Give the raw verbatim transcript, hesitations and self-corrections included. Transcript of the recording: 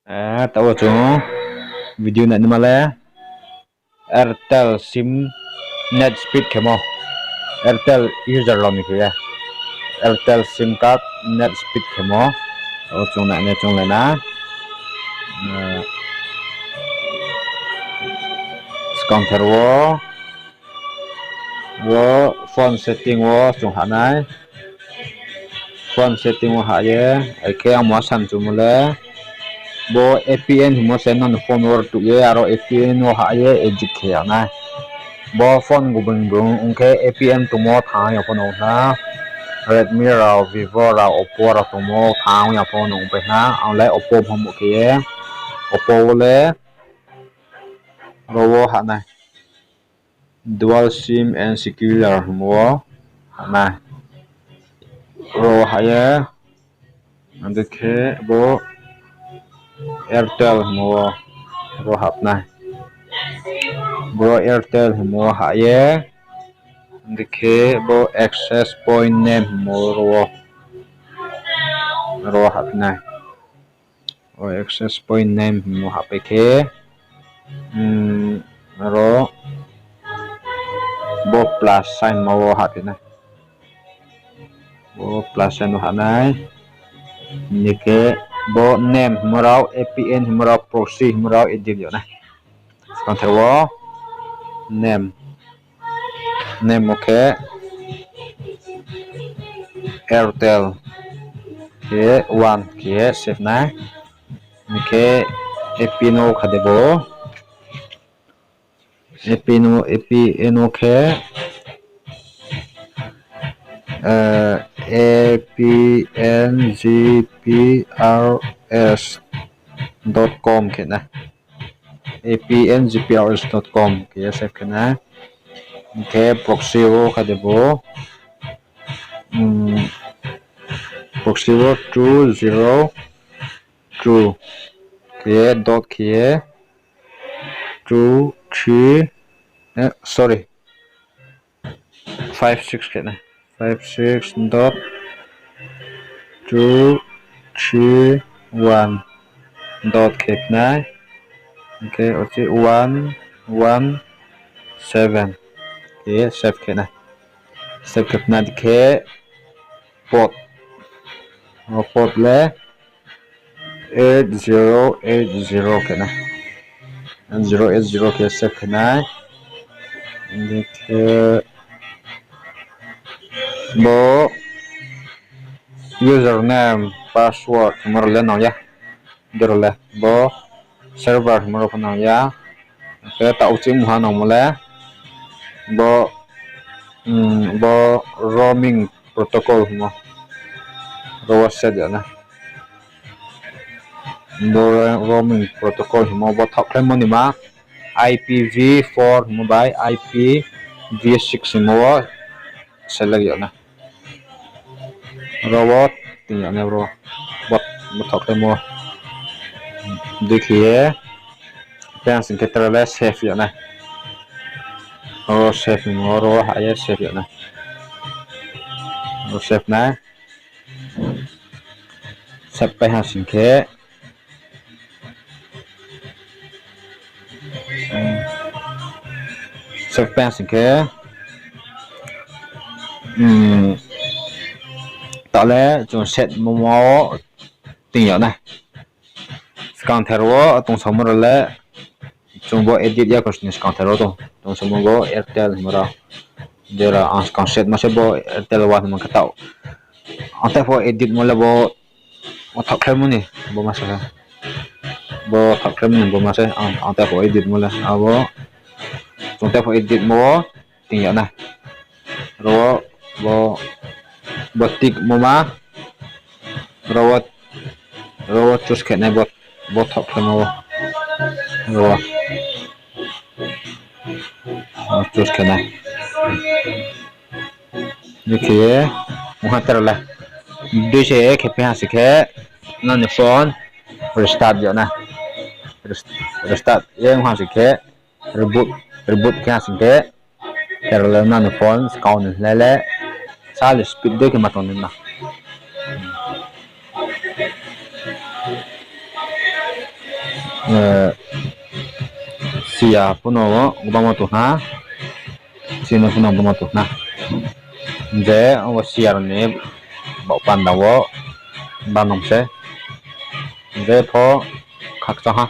Eh, taoh wo chung video nainaima le Airtel sim net speed khemo. Airtel user rao ni khe ye. Airtel sim card net speed khemo. Taoh wo chung nainai chounglai na. Eh, skangther wo, wo phone setting wo chung hah nai. Phone setting wo hah ye, akhe ang ma samchumo le, bo A P N hingmo se nang ni phone wo rtuh ye, aro A P N wo hah ye edit khe ya nai. Bo phone gubun gubun ong khe A P N tongmo thanng ya pho nung na, Redmi rao, Vivo rao, Oppo rao tongmo thanng ya pho nung pai na, ang le Oppo pho mo khe ye, Oppo wo le ro wo hah nai. Dual SIM and secure hingmo wo hah nai. Ro hah ye, ade khe bo Airtel hingmo wo ro hah nai. Bo Airtel hingmo wo hah ye, ade khe bo access point name hingmo wo ro wo, ro hah nai. O access point name hingmo hahpai khe, aro bo plus sign ma wo hahphi nai. Bo plus sign wo hah nai. Hing khe bo name hingmo rao, A P N hingmo rao, proxy hingmo rao edit yag nai. Skangther wo name, name wo khe Airtel khe one khe save nai. Hing khe A P N wo kha de bo. A P N wo, A P N wo khe, eh, A P N G P R S dot com khe nai. A P N G P R S dot com khe save khe nai. Hing khe proxy wo kha de bo. Proxy wo two zero two khe dot khe two three, eh, sorry, five six khe nai. Five six dot two three one dot khe nai. Hing khe o se one one seven khe save khe nai. Save khe nai di khe port, o port le eight zero eight zero khe nai. Eight zero eight zero khe save khe nai. Hing khe bo username, password hingmo rao le nang ya. Ade rao le bo server hingmo rao pho nang ya. Khe taoh uchih mungha nangmo le bo, bo roaming protocol hingmo ro wo set yag nai. Bo roaming protocol hingmo bo thaohkhlaimo ni ma I P v four hingmo bai I P v six hingmo wo select yag nai. Ro wo ting yag nai bro. Bo, bo thaohkhlaimo. Dei khe ye, tei ha sing khe tre le save yag nai. Ro save hingmo ro wo hah ye save yag nai. Ro save nai. Save pai ha sing khe, save pai ha sing khe, taoh le chung set mo wo ting yag nai. Skangther wo tongsaomo rao le chung bo edit ya khosni skangther wo tong, tongsaomo bo Airtel hingmo rao. Jera ang skang set ma se bo Airtel one hingmo khe taoh. Ang tei pho edit mo le bo, o thaohkhlaimo ni bo ma se. Bo thaohkhlaimo ni bo ma se, ang, ang tei pho edit mo le. Abo, chung tei pho edit mo wo ting yag nai. Ro wo, bo, bo tick mo ma. Ro wo, ro wo choose khe nai bo, bo thaohkhlaimo wo. Ro wo choose khe nai. Dei khe ye, mungha tre le. Dui se khe pai ha sing khe, nang ni phone restart yag nai. Rest-, restart ye mungha sing khe, reboot, reboot khe ha sing khe, tre le nang ni phone skang ni le le, sal speed dei khe ma tong ni na. Eh, siya phuno gbangma tong ha, sino phuno gbangma tong ha. Je abo siya rao ni baoh panda wo banong se. Je pho khakchang ha.